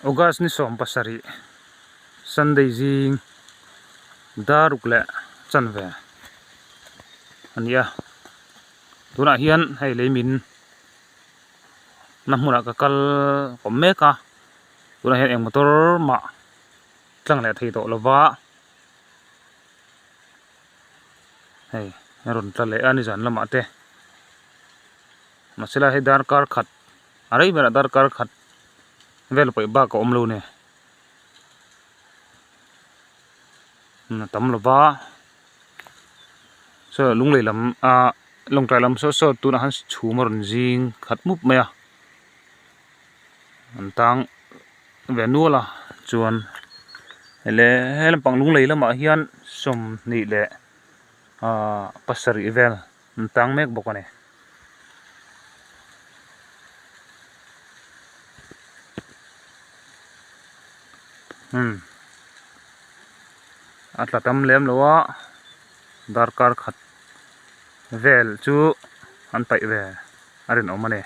August ni 17 Sunday zing dar ruk leh chanve a ni a tunah hian hei lei min na hmunah ka kal awm mek a tunah hian eng motor mah tlang leh thei tawh lova hei a rawn tla leh a nizan lamah te mahse lai hei darkar khat a rei berah darkar khat vel pawih bak a awm lo ni a tam lo va saw lunglei lam ah lawngtlai lam saw saw tunah khan chhum a rawn zing khat mup mai a an tang ve nual a chuan ele he lampang lunglei lamah hian 28 leh ahh pasarih vel an tang mek bawk a ni. Umm a tla tam lem lo a darkar khat vel chu an paih ve a rinawm a ni.